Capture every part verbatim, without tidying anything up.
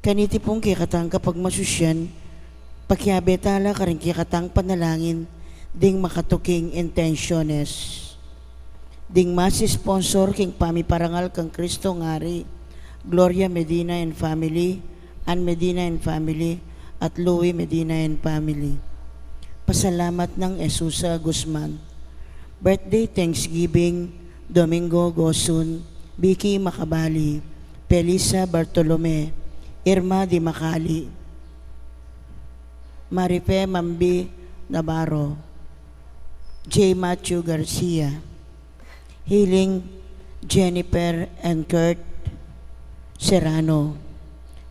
Kaniti pung kekatang kapagmasusyan, pakiabe ta la karing kekatang panalangin ding makatuking intensiones. Ding mas sponsor king pamiparangal kang Kristong Hari, Gloria Medina and family, Ann Medina and family, at Louie Medina and family. Pasalamat nang Jesusa Guzman. Birthday Thanksgiving, Domingo Gosun, Vicky Macabali, Felisa Bartolome, Irma Di Macali, Marife Mambi Navarro, J Matthew Garcia, Healing Jennifer and Kurt Serrano,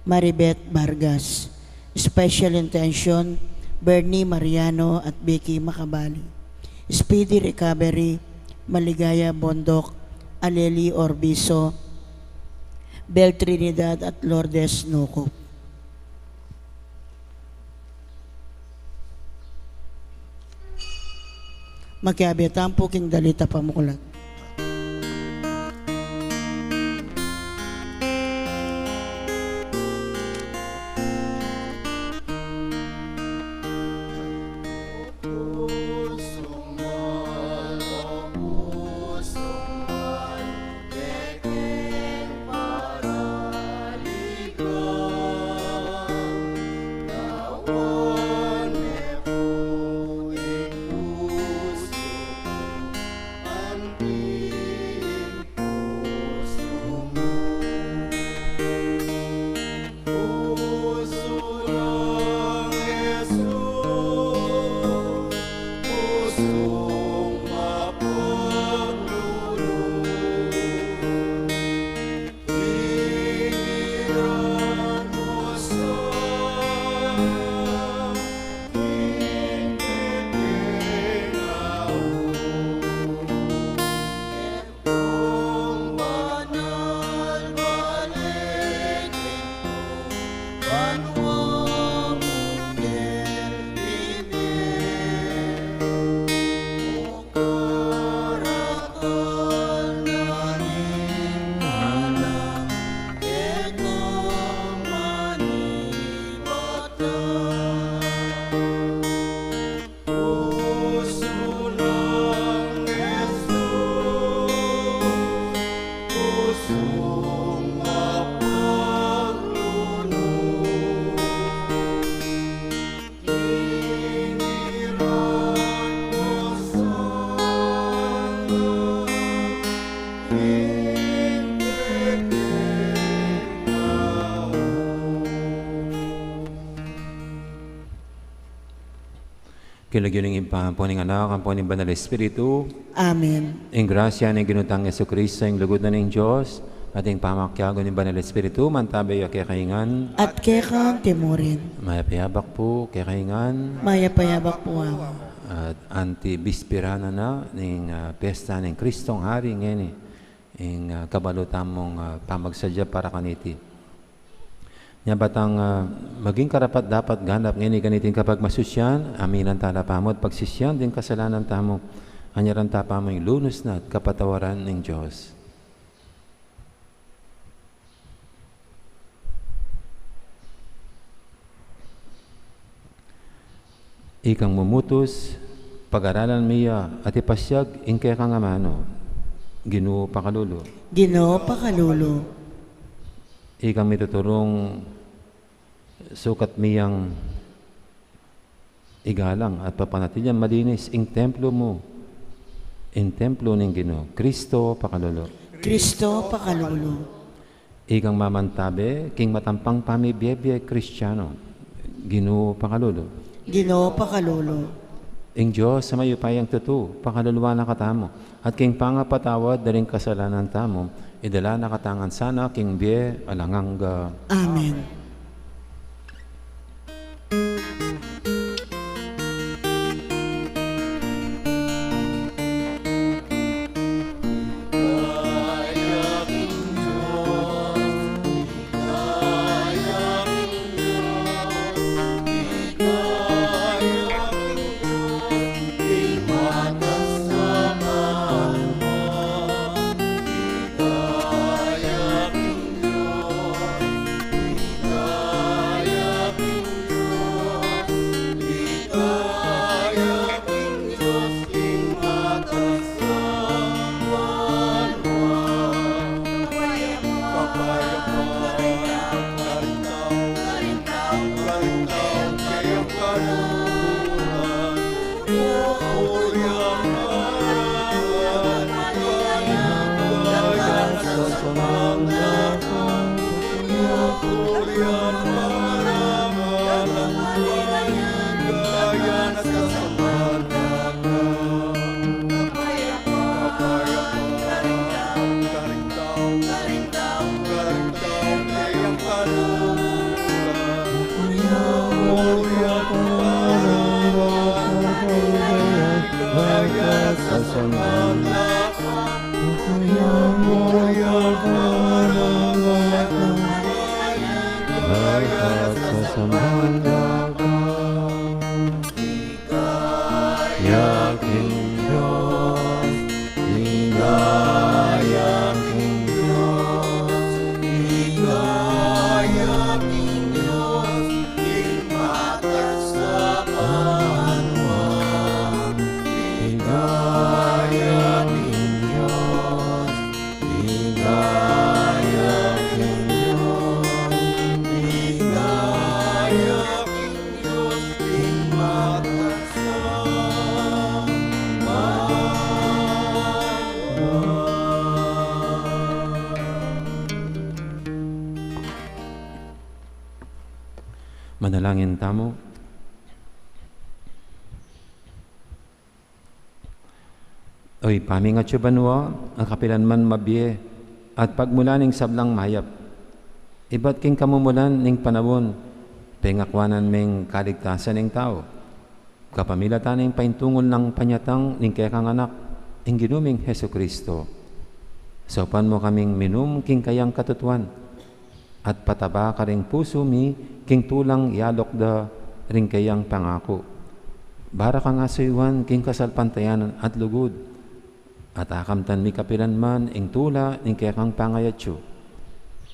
Maribeth Vargas, Special Intention Bernie Mariano at Vicky Macabali, Speedy Recovery Maligaya Bondoc, Aleli Orbiso, Bel Trinidad at Lourdes Nukup. Makiabe tamu pu king dalit a pamuklat. King lagyu ning Ibpa, ampo ning Anak, ampo ning Banal Espiritu. Amen. Ing grasya ning Ginu tang Jesucristo, ing lugud na ning Dios, at ing pamakiabe ning Banal Espiritu, mantabe ya kekayu ngan. At keka mu rin. Mayap a abak pu kekayu ngan. Mayap a abak pu, Ama. At anti bispera na na ning, ah, pesta ning Kristong Hari ngeni, ing, ah, kabalu tamung, ah, pamagsadya para kaniti. Nya ba tang, ah, maging karapat-dapat ganap ngeni kaniting kapagmasusyan, aminan tala pamu at pagsisian ding kasalanan tamu, anyaran ta pamu ing lunus na at kapatawaran ning Dios. Ikang mumutus, pag-aralan mi ya at ipasiag ing kekang amanu. Ginu pakalulu. Ginu pakalulu. Ikang mituturung, sukat mi yang igalang at papanatilian malinis ing templo mu, ing templo ning Ginu. Kristo pakalulu. Kristo pakalulu. Ikang mamantabe king matampang pamibie-bie Kristiano. Ginu pakalulu. Ginu pakalulu. Ing Dios a mayupayang tutu, pakaluluan na katamu, at king pangapatawad da ring kasalanan tamu, idala na katamu ngan sana king bie alang angga. Amen. Ligaya king Dios, ligaya king Dios, king matas a banua. Ligaya king Dios, ligaya king Dios, ligaya king Dios, king matas a banua. Manalangin tamu. O Ibpa ming atsu banua, a kapilan man mabie at pagmulan ning sablang mayap, ibat king kamumulan ning panaun, pengakuanan meng kaligtasan ning tau kapamilatan ning paintungul nang panyatang ning kekang Anak, ing Ginu ming Jesucristo. Saupan mu kaming minum king kayang katutuan, at pataba karing pusu mi king tulang yalok da ring kayang pangaku. Bara kang asuyuan king kasalpantayanan at lugud, at akamtan mi kapilan man ing tula ning kekang pangayatsu.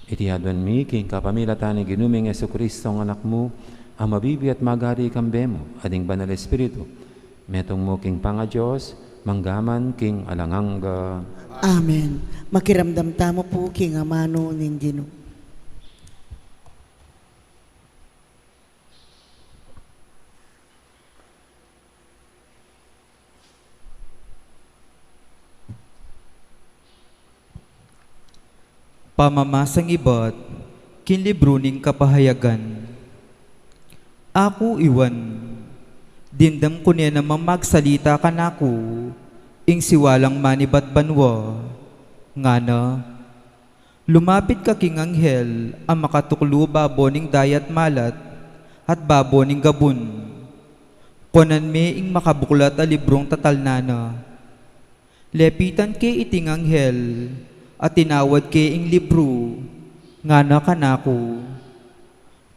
Iti aduan mi king kapamilatan ning Ginu ming Jesucristo a Anak mu, a mabibie at magari kambe mu at ning Banal Espiritu, metung mu king pangaDios, mangga man king alang angga. Amen. Makiramdam tamu pu king amanu ning Ginu. Pamamasang ibat king libru ning Kapahayagan. Aku i Juan, dimdam ku ne namang magsalita kanaku ing siwalang manibat banua, ngana: Lumapit ka king anghel a makatuklu babo ning dayat malat at babo ning gabun. Kuanan me ing makabuklat a librung tatalnan na. Lepitan ke iting anghel a tinawad ke ing libru, ngana kanaku: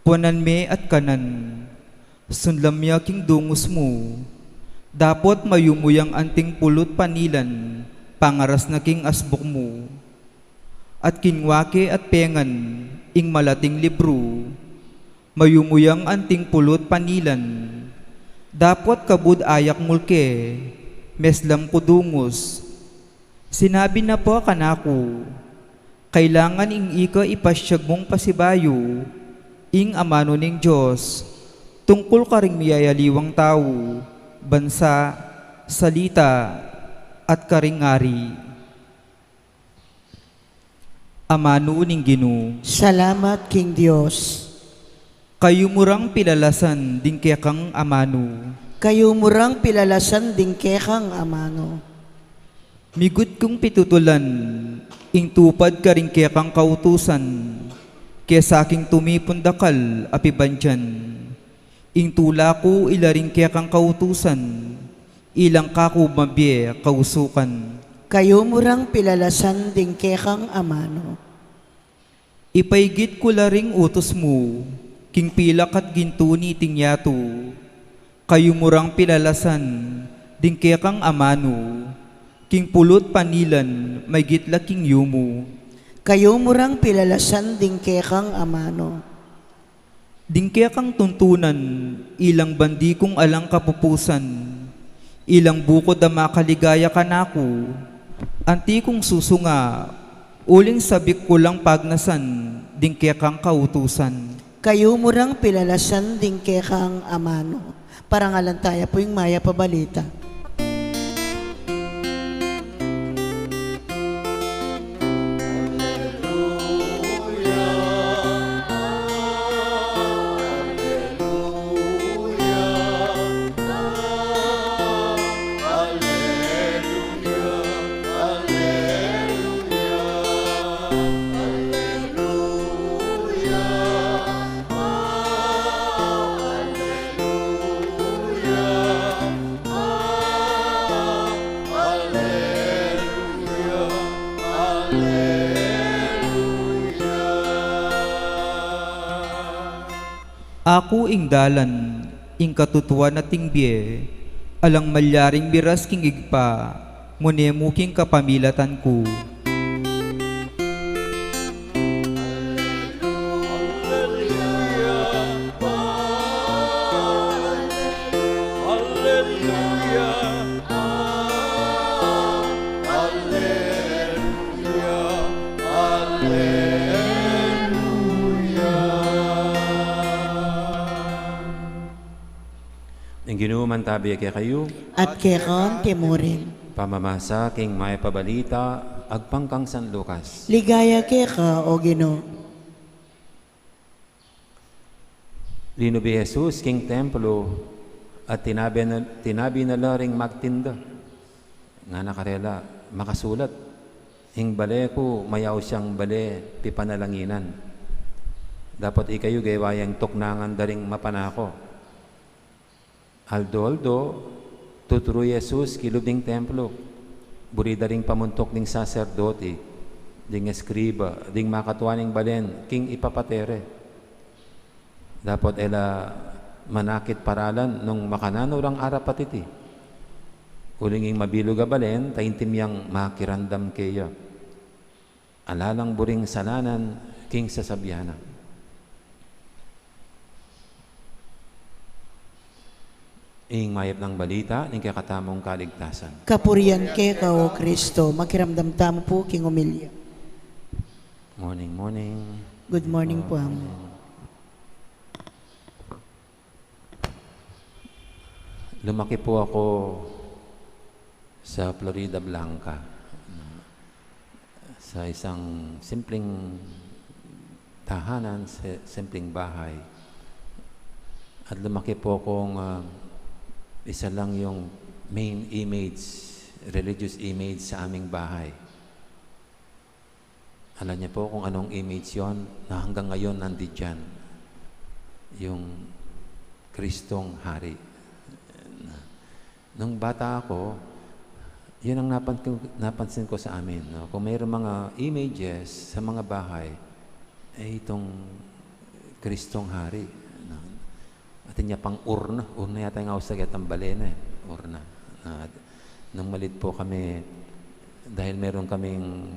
Kuanan me at kanan. Sunlam ya king dungus mu, dapot mayumu yang anting pulut panilan pangaras na king asbuk mu. At kinua ke at pengan ing malating libru, mayumu yang anting pulut panilan, dapot kabud ayakmul ke, meslam ku dungus. Sinabi na pa kanaku: Kailangan ing ika ipasyag mung pasibayu ing amanu ning Dios tungkul karing miyayaliwang tau, bansa, salita, at karing ari. Amanu ning Ginu. Salamat king Dios. Kayumu rang pilalasan ding kekang amanu. Kayumu rang pilalasan ding kekang amanu. Migut kung pitutulan ing tupad karing kekang kautusan kesa king tumipun dakal a pibandian. Ing tula ku ila ring kekang kautusan, ilang kaku mabie kausukan. Kayumu rang pilalasan ding kekang amanu. Ipaigit ku la ring utus mu king pilak at gintu niting yatu. Kayumu rang pilalasan ding kekang amanu, king pulut panilan maigit la king yumu. Kayumu rang pilalasan ding kekang amanu. Ding kekang tuntunan, ilang bandi kung alang kapupusan, ilang bukud a makaligaya kanaku, anti kung susunga, uling sabik ku lang pagnasan ding kekang kautusan. Kayumu rang pilalasan ding kekang amanu. Parangalan taya pu ing mayap a balita. Aku ing dalan, ing katutuan at ing bie, alang malyaring miras king Ibpa, ngune mu king kapamilatan ku. Ing Ginu mantabi kekayu. At keka mu rin. Pamamasa king mayap a balita agpang kang San Lucas. Ligaya keka, O Ginu. Linubi Jesus king templo at tinabi na, tinabi na la ring magtinda. Ngana karela, makasulat, ing bale ku mayaus yang bale pipanalanginan. Dapot ikayu gewa yang tuknangan da ring mapanako. Aldo-aldo, tuturu i Jesus kilub ning templo. Buri da ring pamuntuk ning saserdote, ding eskriba, ding makatua ning balen king ipapate re. Dapot e la manakit paralan nung makananu rang arap a titi. Uling ing mabilug a balen, taintim yang makiramdam keya. Ala lang buring salanan king sasabian na. Ing mayap a balita ning kekatamung kaligtasan. Kapurian keka, O Kristo. Makiramdam tamu pu king omilya. Morning, morning. Good morning pu, Among. Lumaki pu aku sa Floridablanca, sa isang simpleng tahanan, si-, simpleng bahay. At lumaki pu akung, ah, isa lang yung main image, religious image sa aming bahay. Alam niyo po kung anong image yon na hanggang ngayon nandiyan, yung Kristong Hari. Nung bata ako, yun ang napan-, napansin ko sa amin, no? Kung mayroong mga images sa mga bahay, eh, itong Kristong Hari, no? Atin ya pang urna, urna yata yung ausa kaya tambale na, eh, urna. Ah, nung malit po kami, dahil meron kaming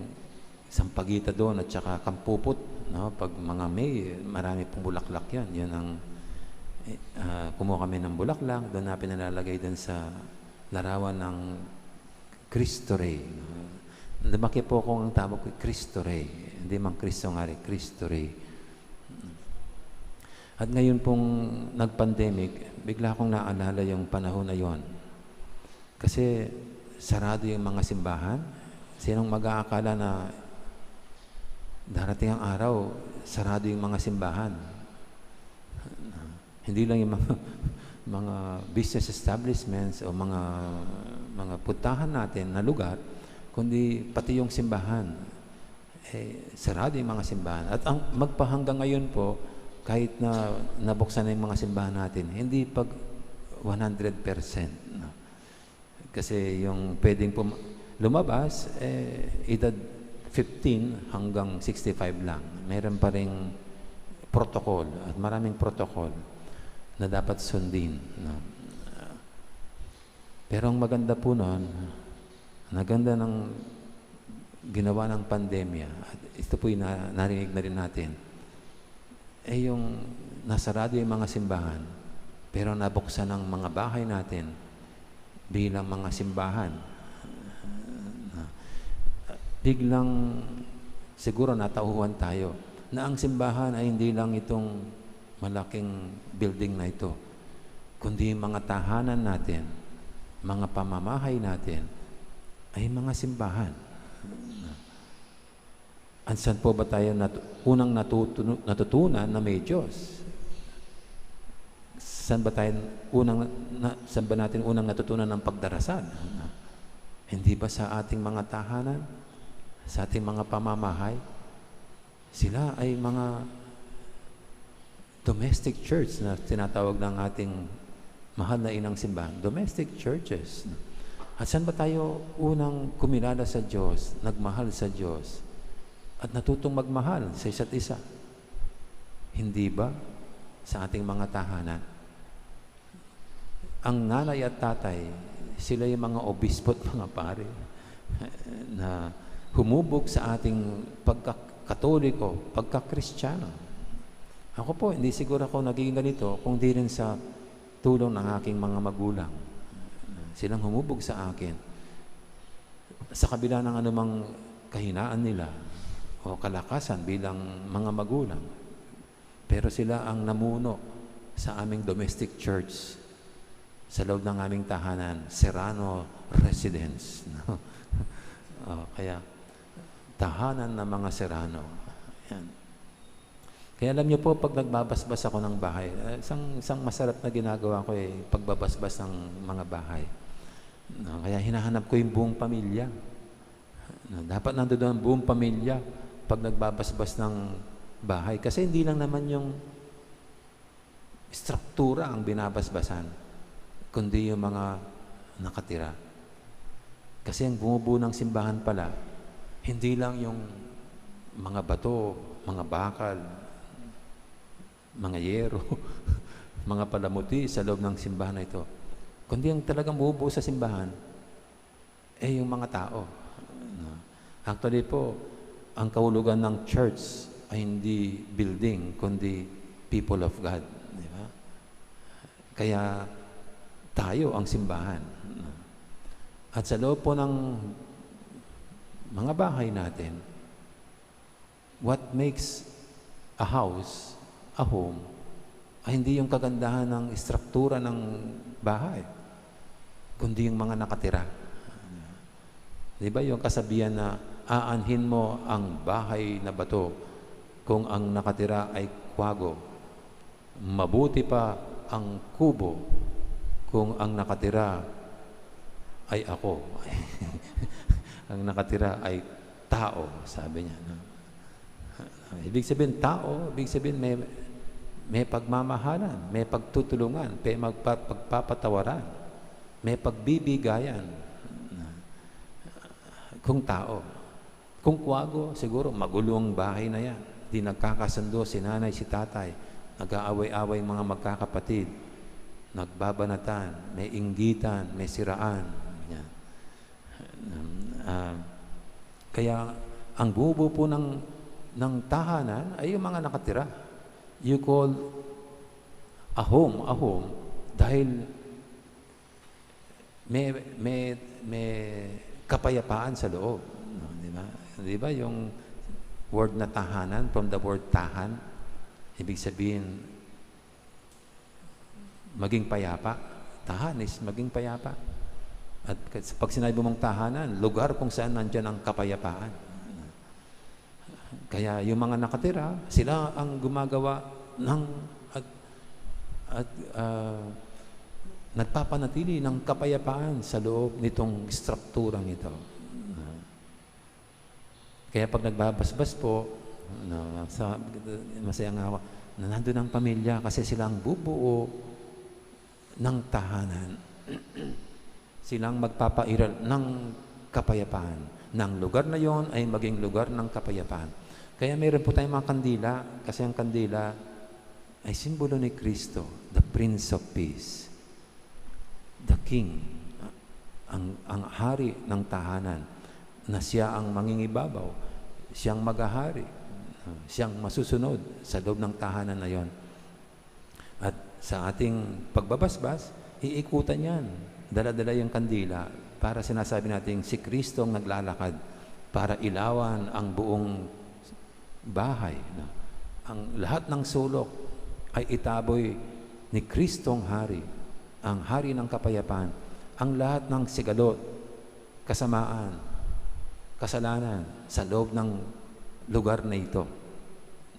sampagita doon at saka kampuput, no? Pag mga May, marami pong bulaklak yan. Yun ang, eh, ah, kumuha kami ng bulaklak, doon na pinalalagay doon sa larawan ng Cristo Rey, no? Lumaki po akong ang tawag ko, Cristo Rey. Hindi mang Kristong Hari, Cristo Rey. At ngayon pong nag-pandemic, bigla kong naalala yung panahon na yon. Kasi sarado yung mga simbahan. Sinong mag-aakala na darating ang araw, sarado yung mga simbahan? Hindi lang yung mga, mga business establishments o mga, mga puntahan natin na lugar, kundi pati yung simbahan. Eh, sarado yung mga simbahan. At ang magpahanggang ngayon po, kahit na nabuksan na yung mga simbahan natin, hindi pag one hundred percent, no? Kasi yung pwedeng pum-, lumabas, eh, edad fifteen hanggang sixty-five lang. Meron pa ring protocol at maraming protocol na dapat sundin, no? Pero ang maganda po nun, ang ganda ng ginawa ng pandemya, at ito po'y na-, narinig na rin natin, eh, yung nasarado yung mga simbahan, pero nabuksan ang mga bahay natin bilang mga simbahan. Biglang siguro natauhan tayo na ang simbahan ay hindi lang itong malaking building na ito, kundi yung mga tahanan natin, mga pamamahay natin, ay mga simbahan. At saan po ba tayo nat-, unang natutunu-, natutunan na may Diyos? Saan ba tayo unang na-, saan ba natin unang natutunan ang pagdarasal? Hindi ba sa ating mga tahanan, sa ating mga pamamahay? Sila ay mga domestic church na tinatawag ng ating mahal na inang simbahan, domestic churches. At saan ba tayo unang kumilala sa Diyos, nagmahal sa Diyos, at natutong magmahal sa isa't isa? Hindi ba sa ating mga tahanan? Ang nanay at tatay, sila yung mga obispo at mga pare na humubog sa ating pagkakatoliko, pagkakristyano. Ako po, hindi siguro ako naging ganito kung di rin sa tulong ng aking mga magulang. Silang humubog sa akin sa kabila ng anumang kahinaan nila o kalakasan bilang mga magulang. Pero sila ang namuno sa aming domestic church sa loob ng aming tahanan, Serrano Residence. No? Oh, kaya, tahanan ng mga Serrano. Yan. Kaya alam niyo po, pag nagbabasbas ako ng bahay, eh, isang, isang masarap na ginagawa ko eh, pagbabasbas ng mga bahay. No, kaya hinahanap ko yung buong pamilya. No, dapat nandoon ang buong pamilya pag nagbabasbas ng bahay. Kasi hindi lang naman yung struktura ang binabasbasan, kundi yung mga nakatira. Kasi ang bumubuo ng simbahan pala, hindi lang yung mga bato, mga bakal, mga yero, mga palamuti sa loob ng simbahan na ito, kundi ang talagang bumubuo sa simbahan, eh, yung mga tao. No? Actually po, ang kahulugan ng church ay hindi building, kundi people of God. Di ba? Kaya tayo ang simbahan. No? At sa loob po ng mga bahay natin, what makes a house a home ay hindi yung kagandahan ng istruktura ng bahay, kundi yung mga nakatira. Di ba yung kasabihan na aanhin mo ang bahay na bato kung ang nakatira ay kwago? Mabuti pa ang kubo kung ang nakatira ay ako. Ang nakatira ay tao, sabi niya. No? Ibig sabihin, tao, ibig sabihin, may, may pagmamahalan, may pagtutulungan, may magpa-, pagpapatawaran, may pagbibigayan. Kung tao, kung kwago, siguro magulong bahay na yan. Di nagkakasundo si nanay, si tatay. Nag-aaway-away mga magkakapatid. Nagbabanatan, may inggitan, may siraan. Yan. Um, ah, kaya ang bubu po ng, ng tahanan ay yung mga nakatira. You call a home, a home, dahil may, may, may kapayapaan sa loob. No? Di ba? Di ba yung word na tahanan, from the word tahan, ibig sabihin, maging payapa. Tahan is maging payapa. At pag sinabi mong tahanan, lugar kung saan nandiyan ang kapayapaan. Kaya yung mga nakatira, sila ang gumagawa ng at, at, ah, nagpapanatili ng kapayapaan sa loob nitong strukturang ito. Kaya pag nagbabasbas po, no, sa, masaya nga ako na nandun ang pamilya kasi silang bubuo ng tahanan. Silang magpapairal ng kapayapaan. Ng lugar na yon ay maging lugar ng kapayapaan. Kaya meron po tayong mga kandila, kasi ang kandila ay simbolo ni Kristo, the Prince of Peace, the King, ang, ang hari ng tahanan, na siya ang mangingibabaw, siyang maghahari, siyang masusunod sa loob ng tahanan na yon. At sa ating pagbabasbas, iikutan yan. Dala-dala yung kandila para sinasabi natin si Kristo ang naglalakad para ilawan ang buong bahay. No? Ang lahat ng sulok ay itaboy ni Kristong Hari, ang Hari ng Kapayapaan. Ang lahat ng sigalot, kasamaan, kasalanan sa loob ng lugar na ito,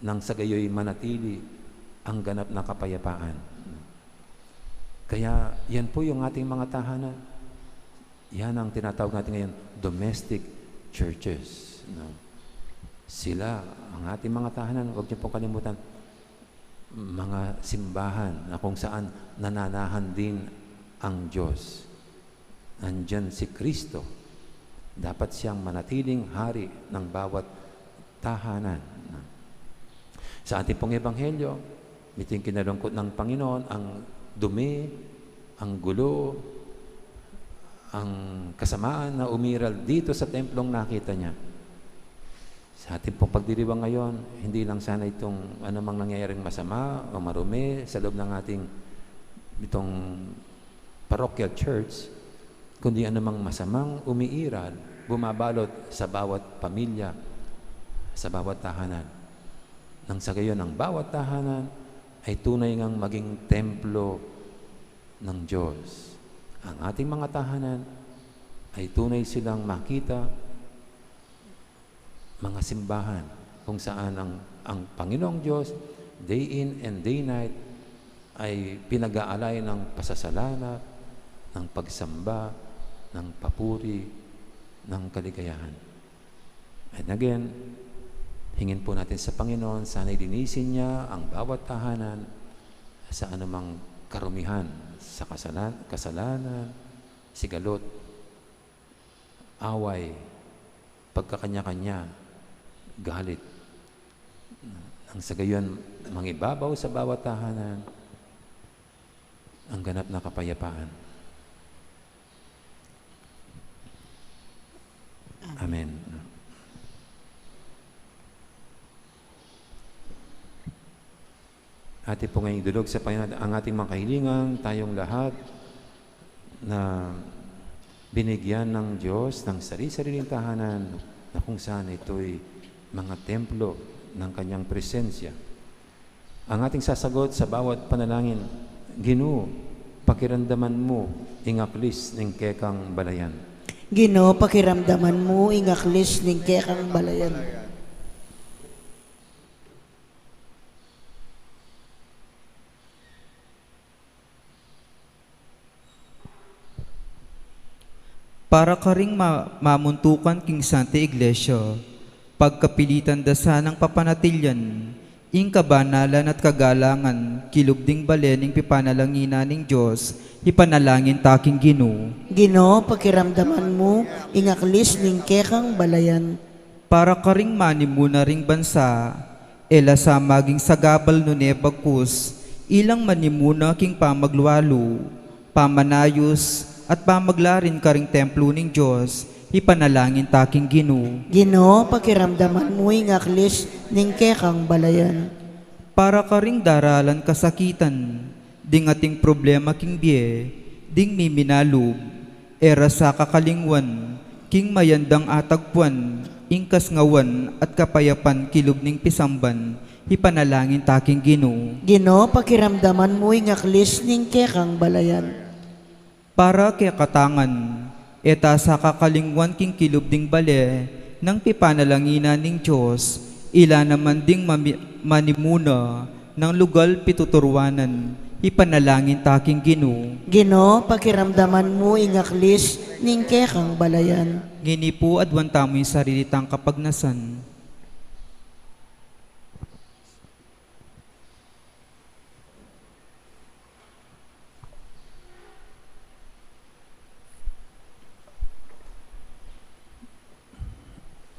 nang sa gayoy manatili ang ganap na kapayapaan. Kaya yan po yung ating mga tahanan. Yan ang tinatawag natin ngayon, domestic churches. No? Sila, ang ating mga tahanan, huwag niyo pong kalimutan, mga simbahan na kung saan nananahan din ang Diyos. Nandiyan si Kristo. Dapat siyang manatiling hari ng bawat tahanan. Sa atin pong ebanghelyo, ito yung kinalungkot ng Panginoon, ang dumi, ang gulo, ang kasamaan na umiral dito sa templong nakita niya. Sa ating pong pagdiriwang ngayon, hindi lang sana itong anumang nangyayaring masama o marumi sa loob ng ating, itong parochial church, kundi anumang masamang umiiral, bumabalot sa bawat pamilya, sa bawat tahanan. Nang sa gayon, ang bawat tahanan ay tunay ngang maging templo ng Diyos. Ang ating mga tahanan ay tunay silang makita mga simbahan kung saan ang, ang Panginoong Diyos, day in and day night, ay pinag-aalay ng pasasalamat, ng pagsamba, ng papuri, ng kaligayahan. And again, hingin po natin sa Panginoon, sana linisin niya ang bawat tahanan sa anumang karumihan, sa kasalan-, kasalanan, sigalot, away, pagkakanya-kanya, galit. Nang sa gayon, mangibabaw sa bawat tahanan ang ganap na kapayapaan. Amen. Atin po ngayong idulog sa Panginoon ang ating mga kahilingan, tayong lahat na binigyan ng Diyos ng sari-sariling tahanan na kung saan ito'y mga templo ng kanyang presensya. Ang ating sasagot sa bawat panalangin, Ginu, pakiramdaman mu ing aklis ning kekang balayan. Ginu, pakiramdaman mu ing aklis ning kekang balayan. Para karing ma-, mamuntukan king Santa Iglesia, pagkapilitan da sanang papanatilian ing kabanalan at kagalangan kilub ding bale ning pipanalanginan ning Dios, ipanalangin ta king Ginu. Ginu, pakiramdaman mu ing aklis ning kekang balayan. Para karing manimuna ring bansa, e la sa maging sagabal nune bagkus ilang manimuna king pamaglualu, pamanayus, at pamaglarin karing templo ning Dios, ipanalangin ta king Ginu. Ginu, pakiramdaman mu ing aklis ning kekang balayan. Para karing daralan kasakitan, ding ating problema king bie, ding miminalub, e ra sa kakalingwan king mayandang atagpuan ing kasngawan at kapayapan kilub ning pisamban, ipanalangin ta king Ginu. Ginu, pakiramdaman mu ing aklis ning kekang balayan. Para kekatangan, e ta sa kakalingwan king kilub ding bale nang pipanalanginan ning Dios, ila naman ding mami-, manimuna nang lugal pituturuanan, ipanalangin ta king Ginu. Ginu, pakiramdaman mu ing aklis ning kekang balayan. Ngeni pu, aduan tamu ing sarili tang kapagnasan.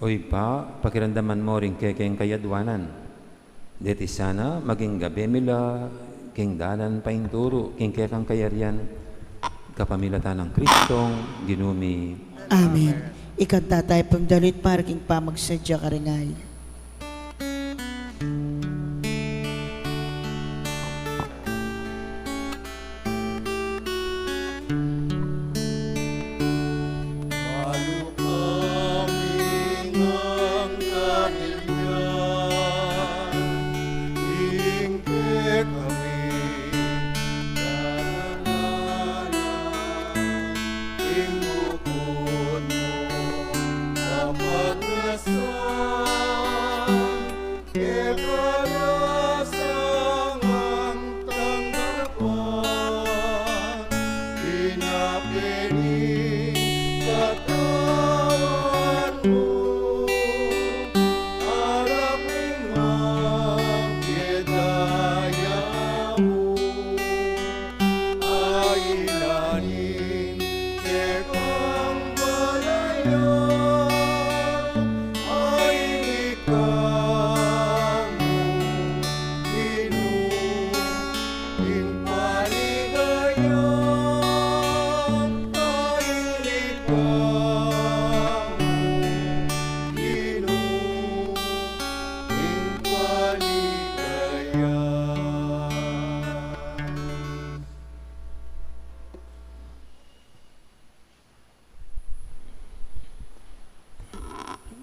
O Ibpa, pakiramdaman mu ring kekeng kayaduanan. Deti sana maging gabe mi la king dalan painturu king kekang kayarian, kapamilatan nang Kristong Ginu mi. Amen. Ikanta tayu pung dalit para king pamagsadya karing ayi. Balu kami nang kanilyan, ing kekami darananan, ing bukun mung kapagnasan.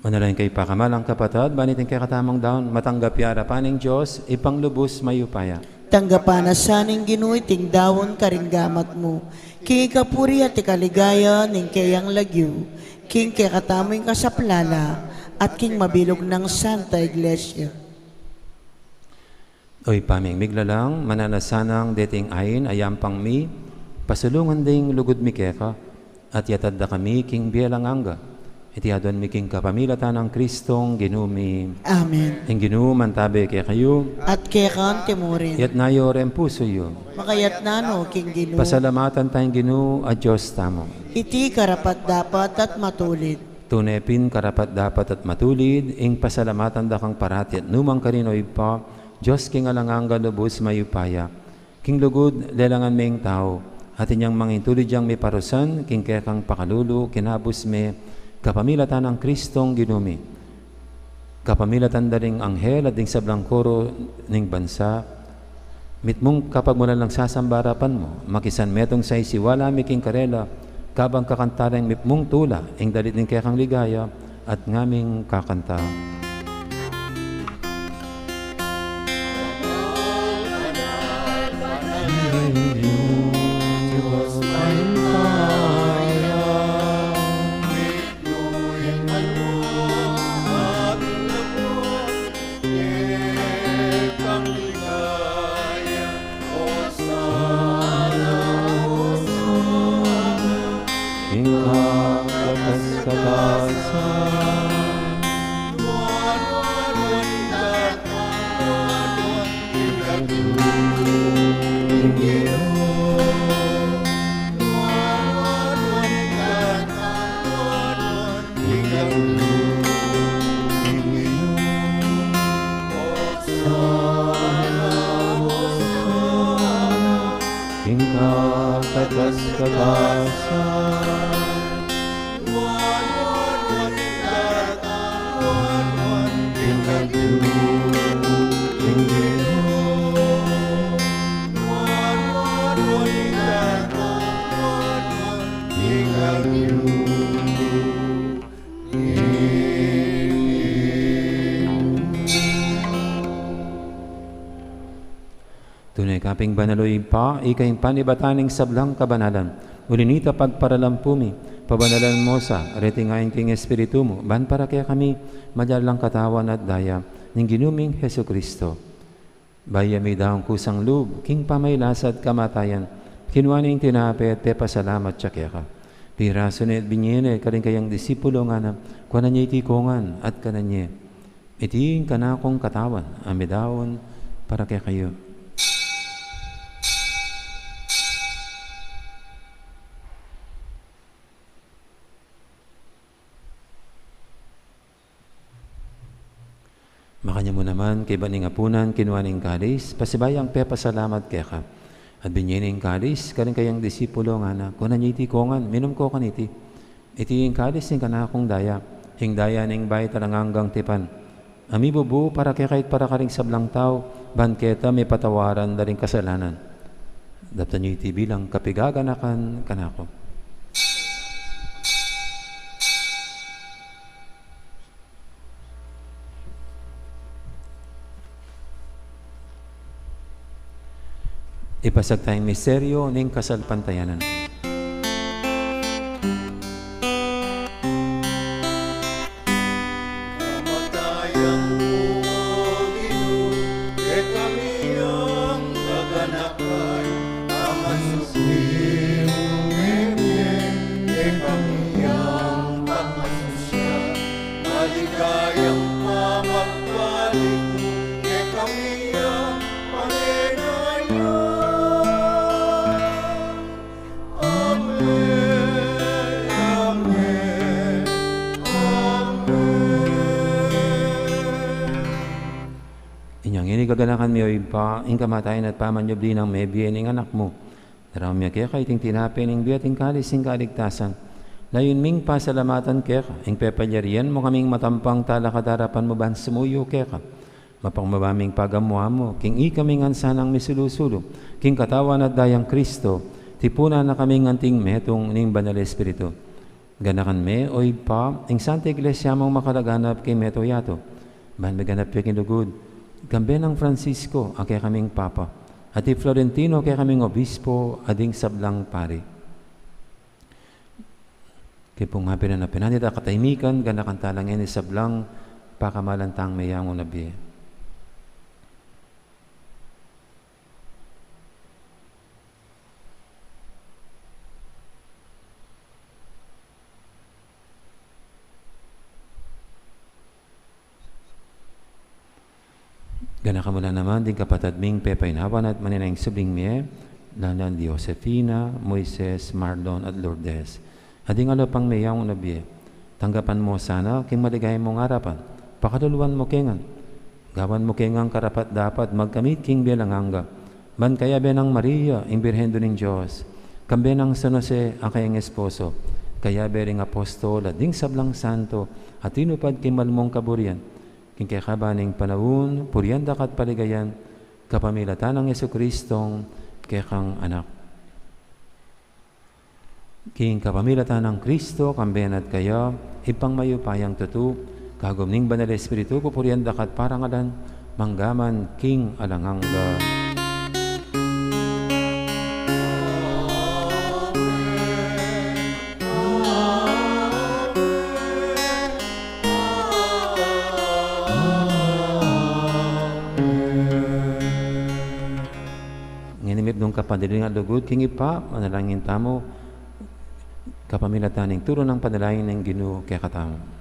Manalangin kayu, pakamalan kung kapatad, ban iting kekatamung daun matanggap ya arapan ning Dios, Ibpang lubus mayupaya. Tanggapan na sa ning Ginu iting daun karing gamat mu, king ikapuri at ikaligaya ning keyang lagyu, king kekatamu ing kasaplalan, at king mabilug nang Santa Iglesia. O Ibpa ming miglalang, mananu na sanang deting ain a yampang mi, pasulungan ding lugud mi keka, at yatad da kami king bie alang angga. Iti aduan mi king kapamilatan nang Kristong Ginu mi. Amen. Ing Ginu mantabe kekayu. At keka mu rin. Itas yu ring pusu yu. Makaitas no king Ginu. Pasalamatan taya ing Ginu a Dios tamu. Iti karapat-dapat at matulid. Tune pin karapat-dapat at matulid, ing pasalamatan da kang parati at nukarin man, O Ibpa, Dios king alang angga, lubus mayupaya. King lugud, lelangan me ing tau, at inyang mangintulid yang miparusan king kekang pakalulu, kinabus me kapamilatan nang Kristong Ginu mi. Kapamilatan da ring anghel at ding sablang koro ning bansa, mitmung kapagmulan lang sasamba arapan mu, makisan metung sa isiwala mi king karela, kabang kakanta reng mitmung tula, ing dalit ning kekang ligaya, at ngaming kakanta. Ing kakatas-katasan. Ing kakatas-katasan. Tune ka pin banal, o Ibpa, ika ing panibatan ning sablang kabanalan. Uli na nita, pagparalampu mi, pabanalan mu sa reting ain king Espiritu mu, ban para kekami maging katawan at daya ning Ginu ming Jesucristo. Bayu ya midaun kusang lub king pamagkasakit at kamatayan, kinua ne ing tinape at pepasalamat ya keka. Pirasu ne at binie ne karing kayang disipulo, ngana, kuanan ye iti kongan at kanan ye. Iti ing kanakung katawan a midaun para kekayu. Makanyan mu naman, kaybat ning apunan, kinua ne ing kalis, pasibayu yang pepasalamat keka. At binie ne ing kalis karing kayang disipulo, ngana, kuanan ye iti kongan, minum ko kaniti. Iti ing kalis ning kanakung daya, ing daya ning bayu at alang anggang tipan, a mibubu para kekayu at para karing sablang tau, ban keta mipatawaran da ring kasalanan. Daptan yu iti bilang kapigaganakan kanaku. Ipasag taya ing misteryu ning kasalpantayanan. Kamatayan mu, O Ginu, kekami yang gaganakan, pamasuki mu mebie, kekami yang pamasusian, maligayang pamagbalik mu, kekami yang manenaya. Amen, amen, amen. Inyang ini gaganakan mi, O Ibpa, ing kamatayan at pamanyubli nang mebie ning Anak mu. Daraun mi keka iting tinape ning bie at ing kalis ning kaligtasan. Layun ming pasalamatan keka ing pepalyarian mu kaming matampang talakad king arapan mu ban sumuyu keka. Mapakmaba ming pagamu-amu king ikami ngan sanang misulu-sulu king katawan at dayang Kristo, tipunan na kaming anting metung ning Banal Espiritu. Ganakan me, o Ibpa, ing Santa Iglesia mung makalaganap king mabilug a yatu, ban miganap ya king lugud, kambe nang Francisco, a kekaming Papa, at i Florentino, a kekaming Obispo, at ding sablang pari. King pung mabilug a pinanan at katahimikan, ganakan tala ngeni ing sablang pakamalan tang meyangu na bie. Ganakan mu la naman ding kapatad ming pepainawa at manenaya ing subling mie, lalan di Josefina, Moises, Marlon, at Lourdes. At ding aliwa pang meyangu na bie, tanggapan mu sana king maligaya mung arapan, pakaluluan mu kengan, gawan mu kengan karapat-dapat magkamit king bie alang angga, ban kayabe nang Maria, ing Birhen Indu ning Dios, kambe nang San Jose, a kayang esposo, kayabe ring apostol, at ding sablang santo, a tinupad king mal mung kaburian, king kekaban ning panaun, purian da ka at paligayan, kapamilatan nang Jesucristong kekang Anak. King kapamilatan nang Kristo, kambe na at kaya, Ibpang mayupayang tutu, kagum ning Banal Espiritu, pupurian da ka at parangalan, mangga man king alang angga. Ngeni mipnung kapanaligan at lugud king Ibpa, manalangin tamu, kapamilatan ning turu nang panalangin ning Ginu kekatamu.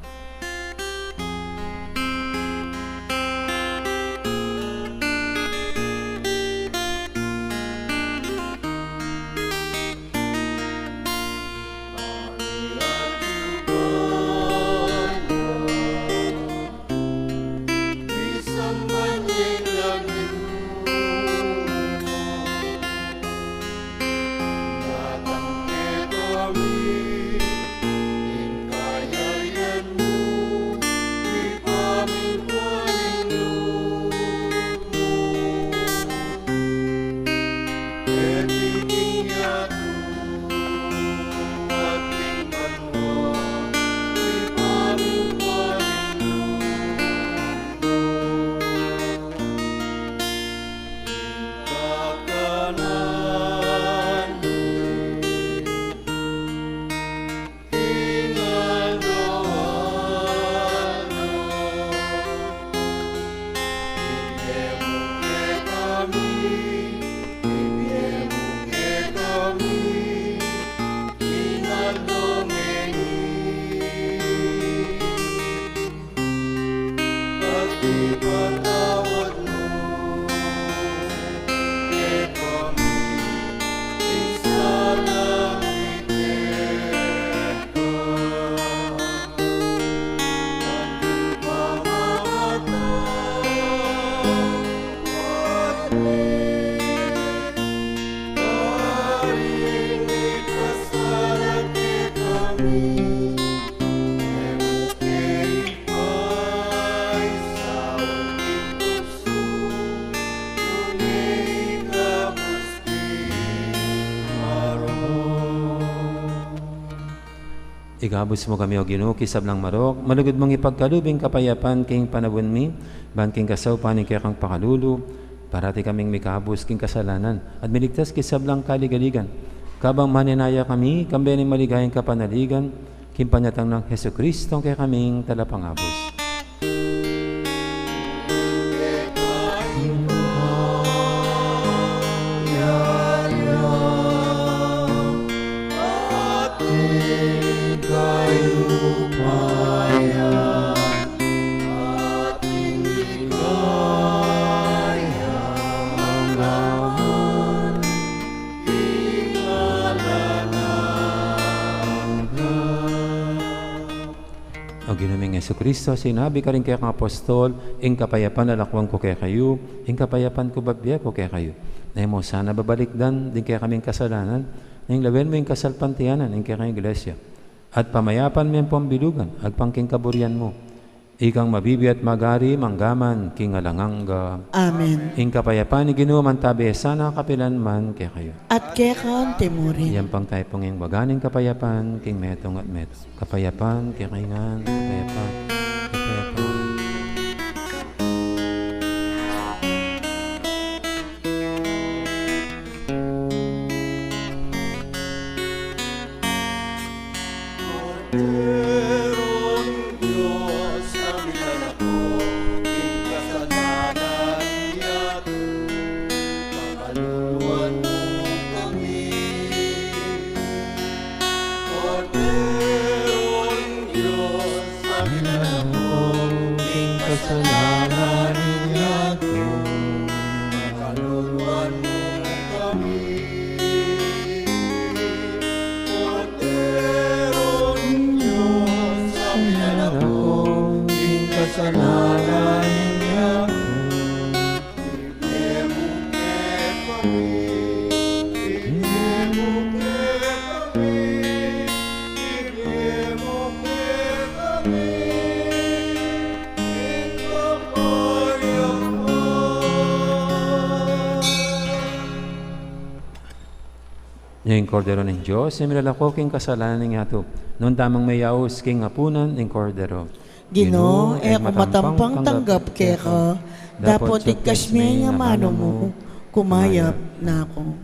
Ikabus mu kami, O Ginu, king sablang marok, malugud mung ipagkalub ing kapayapan king panaun mi, ban king kasaupan ning kekang pakalulu, parati kaming mikabus king kasalanan, at miligtas king sablang kaligaligan. Kabang manenaya kami, kambe ning maligayang kapanaligan, king panyatang nang Jesucristo, a kekaming Talapangabus. O Ginu ming Jesucristo, sinabi karing kekang apostol, ing kapayapan lalakwan ku kekayu, ing kapayapan ku bibie ku kekayu. E mu sana babalikdan ding kekaming kasalanan, nune lawen mu ing kasalpantayanan ning kekang Iglesia, at pamayapan me ampong bilugan agpang king kaburian mu. Ikang mabibie at magari mangga man king alang angga. Amen. Ing kapayapan ning Ginu mantabe sana kapilan man kekayu. At keka anti murin. Iyampang tayu pung ing waga ning kapayapan king metung at metung. Kapayapan kekayu ngan, kapayapan, kapayapan. Kordero ning Dios, a milalako king kasalanan ning yatu, pakaluluan mu kami. Kordero ning Dios, a milalako king kasalanan ning yatu, pakaluluan mu kami. Kordero ning Dios, a milalako king kasalanan ning yatu, ibie mu kekami, ibie mu kekami, ibie mu kekami ing kapayapan. Ing Kordero ning Dios, a milalako king kasalanan ning yatu. Nung tamang meyaus king apunan ning Kordero. Ginu, e ku matampang tanggap keka, dapot igkas me ing amanu mu, kumayap na ku.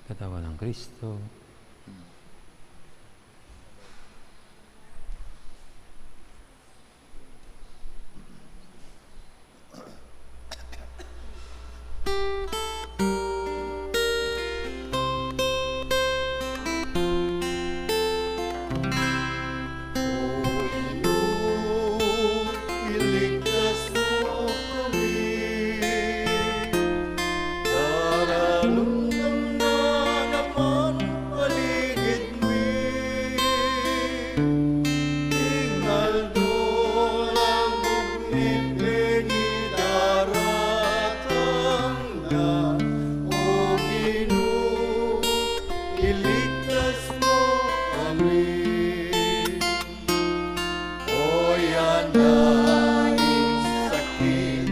Katawan nang Kristo. Iligtas mu kami. Daralumdum na naman paligid mi. Ing aldo lalu mi beni daratang na, O Ginu, iligtas mu kami. O yana ing sakit,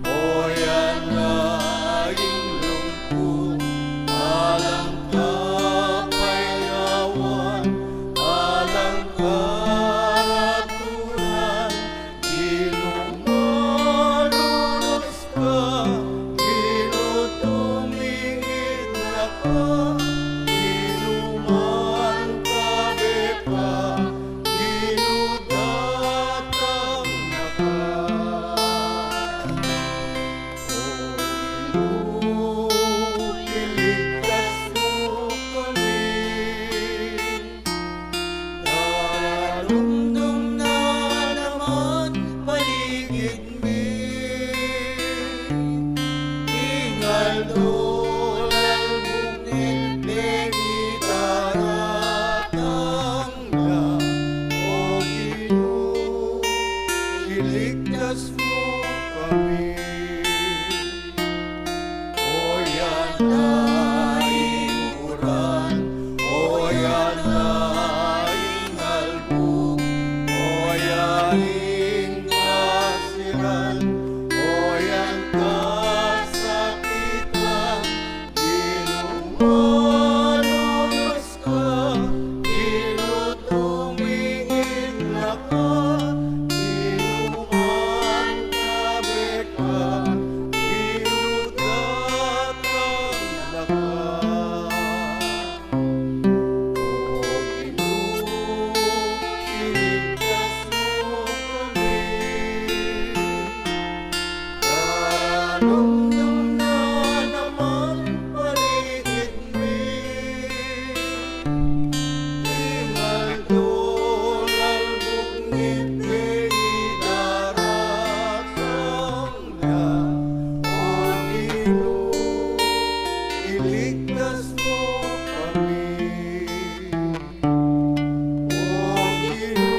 o yana ing lungkut, alang kapayawan, alang karaturan, Ginu, manunus ka, Ginu, tumingid na ka, Ginu, mantabe ka, Ginu, datang na ka. O Ginu, iligtas mu kami. Daralumdum na naman paligid mi. Ing aldo lalu mi beni daratang na, O Ginu, iligtas mu kami. O yana ing uran, o yana ing albug, o yana ing kasiran, o yana ing kasakitan, Ginu, manunus ka, Ginu, tumingid na ka, Damdam na naman paligid mi, di man to lalbuknit, e daratang na. O Ginu, iligtas mo kami. O Ginu,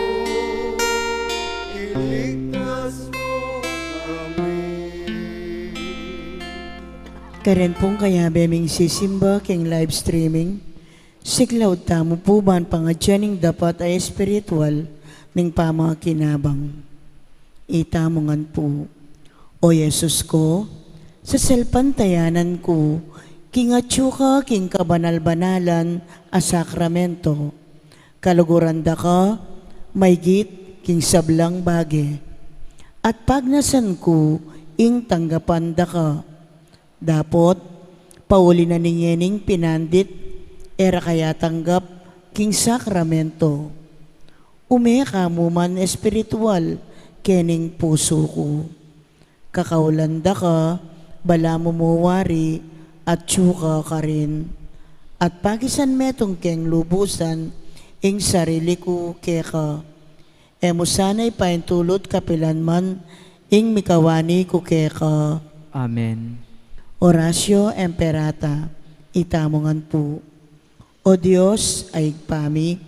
iligtas mo kami. Karen pung kayabe ming sisimba king live streaming, siklaud tamu pu ban pangadyan ing dapat a espiritual ning pamakinabang. Itamu ngan pu. O Jesus ku, sasalpantayanan ku king atyu ka king kabanal-banalan a sakramento. Kaluguran da ka maygit king sablang bage, at pagnasan ku ing tanggapan da ka. Dapot, pauli na ning ngening pinandit, e ra ka ya tanggap king sakramento. Ume ka mu man espiritual kening pusu ku. Kakaulan da ka, balamu mu wari, atyu ka karin. At pagisan metung keng lubusan ing sarili ku keka. E mu sana ipaintulut kapilan man ing mikawani ku keka. Amen. Oratio Imperata. Itamu ngan pu. O Dios a Ibpa mi,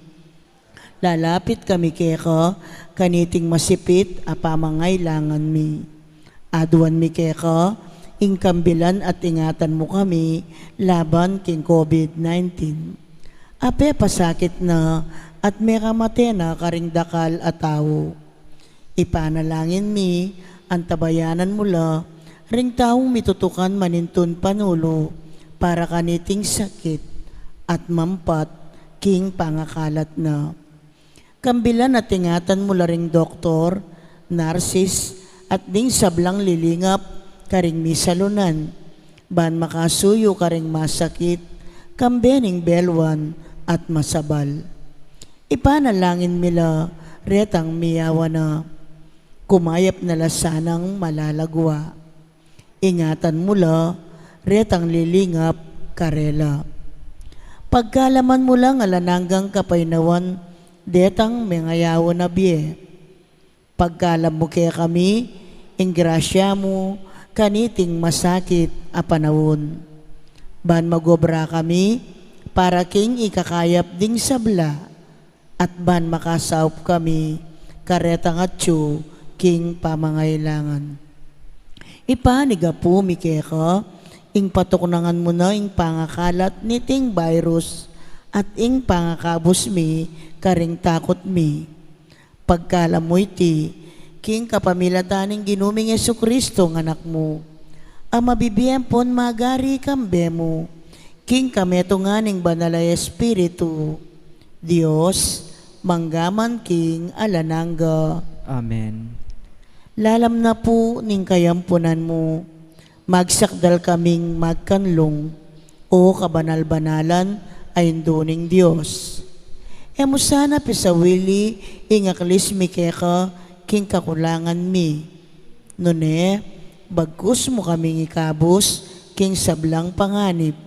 lalapit kami keka kaniting masipit a pamangailangan mi. Aduan mi keka ing kambilan at ingatan mu kami laban king COVID nineteen. A pepasakit na at mekamate na karing dakal a tau. Ipanalangin mi, antabayanan mu la ring taung mitutukan manintun panulu para kaniting sakit at mampat king pangakalat na. Kambilan at ingatan mu la ring doktor, narsis, at ding sablang lilingap karing misalunan, ban makasuyu karing masakit, kambe ning belwan at masabal. Ipanalangin mi la retang miyawa na, kumayap na la sanang malalagwa. Ingatan mu la retang lilingap karela. Pagkalaman mu lang alang anggang kapaynawan detang mengayawan a bie. Pagkalam mu kekami ing grasya mu kaniting masakit a panaun, ban magobra kami para king ikakayap ding sabla, at ban makasaup kami karetang atyu king pamangailangan. Ipanigapu mi keka ing patuknangan mu na ing pangakalat niting virus at ing pangakabus mi karing takut mi. Pagkalam mu iti king kapamilatan ning Ginu ming Jesucristo a Anak mu, a mabibie ampon magari kambe mu king kametungan ning Banal a Espiritu, Dios, mangga man king alang angga. Amen. Lalam na pu ning kayampunan mu, magsakdal kaming magkanlung, O kabanal-banalan a Indu ning Dios. E mu sana pisawili ing aklis mi keka king kakulangan mi, nune bagkus mu kaming ikabus king sablang panganib.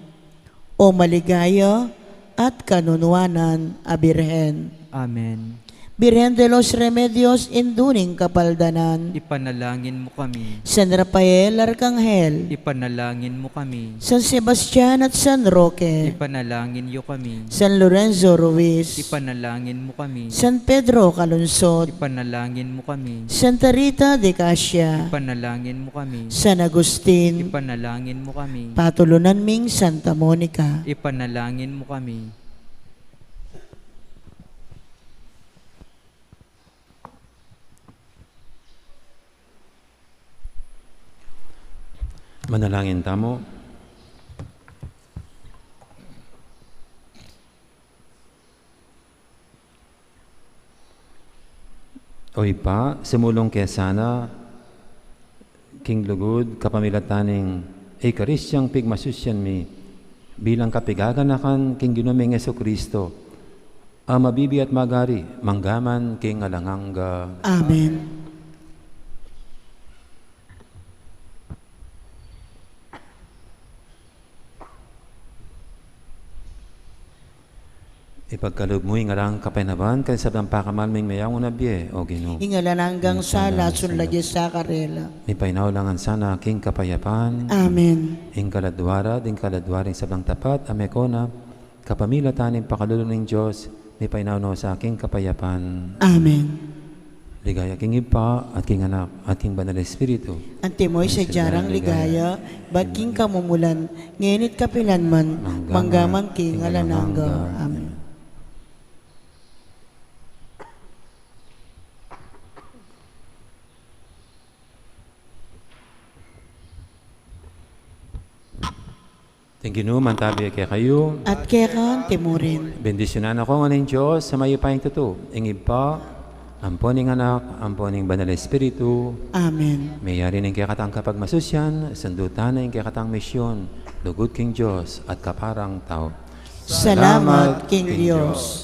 O maligaya at kanunuanan a Birhen. Amen. Birhen de los Remedios, Indu ning Kapaldanan. Ipanalangin mu kami. San Rafael Arkanghel. Ipanalangin mu kami. San Sebastian at San Roque. Ipanalangin yu kami. San Lorenzo Ruiz. Ipanalangin mu kami. San Pedro Calungsod. Ipanalangin mu kami. Santa Rita de Casia. Ipanalangin mu kami. San Agustin. Ipanalangin mu kami. Patulunan ming Santa Monica. Ipanalangin mu kami. Manalangin tamu. O Ibpa, sumulung ke sana king lugud kapamilatan ning Eukaristiang pigmasusyan mi bilang kapigaganakan king Ginu ming Jesucristo, a mabibie at magari, mangga man king alang angga. Amen. Ipagkalub mu ing alang kapaynaban king sablang pakamal ming meyangu na bie, O Ginu. Ing alang anggang sala, sala, sala, sala, sala karela. Mipaynaw la ngan sana king kapayapan. Amen. Ing kaladua ra, ding kaladua ring sablang tapat, a meko na, kapamilatan ning pakalulu ning Dios, mipaynaw no sa king kapayapan. Amen. Ligaya king Ibpa, at king Anak, at king Banal Espiritu. Antimo ing sadya rang ligaya, bat king kamumulan, ngeni at kapilan man, mangga man king alang angga. Amen. Ing Ginu mantabi kekayu. At keka mu rin. Bendisyunan na kayu ngan ning Dios a mayupayang tutu, ing Ibpa, ampo ning Anak, ampo ning Banal Espiritu. Amen. Meyari ne ing kekatang kapagmasusian, sundutan na ing kekatang misyon, lugud king Dios at kaparang tau. Salamat king Dios.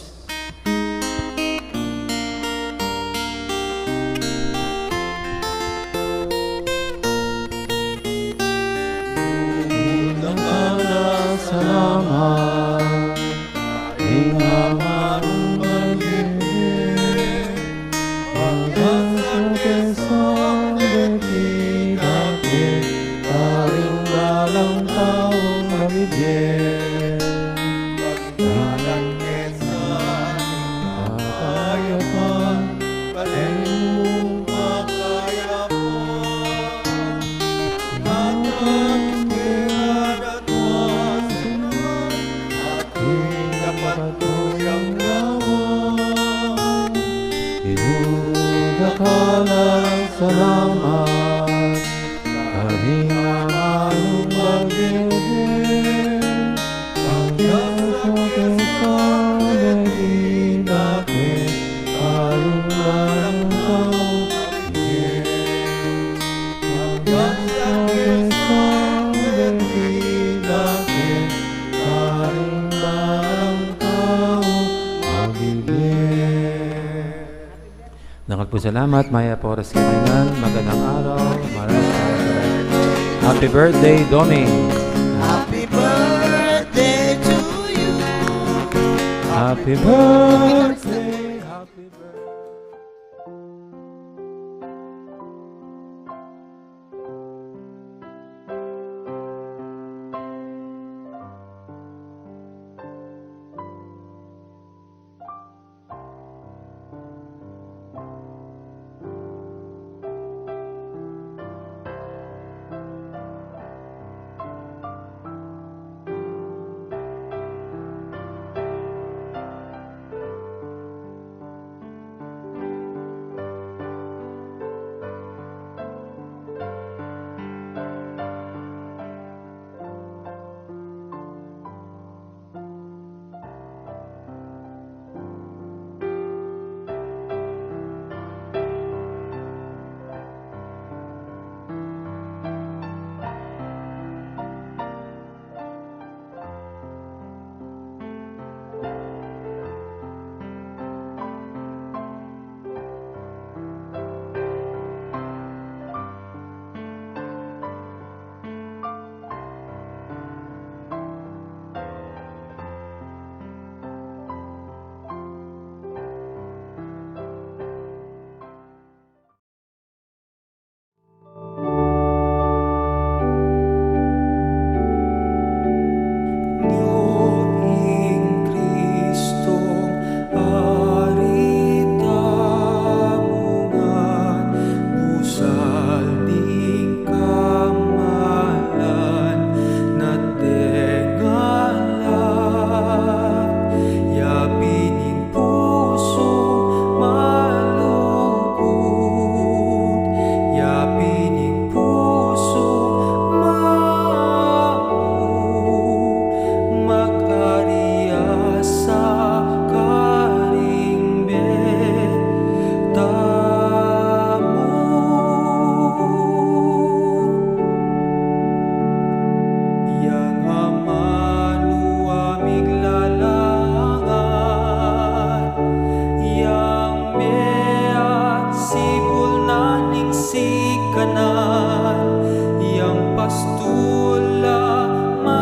Salamat, ing amarung bagye, pagkasakit sa dati, karing balang taung mabibye. Dalan ke sa kapayapan, balen mu ing kapayapan. At ang kekadatuan, at ing dapat mu yang gawan. Ginu, dakal a salamat. Karing amarung bagye, pagkasakit sa dati, karing balang taung mabibye. Pagkasakit sa dati, karing balang taung mabibye. Dakal pung salamat, mayap a oras kekayu ngan, magandang araw, maraming salamat. Happy birthday, Doming. Happy birthday to you. Happy birthday.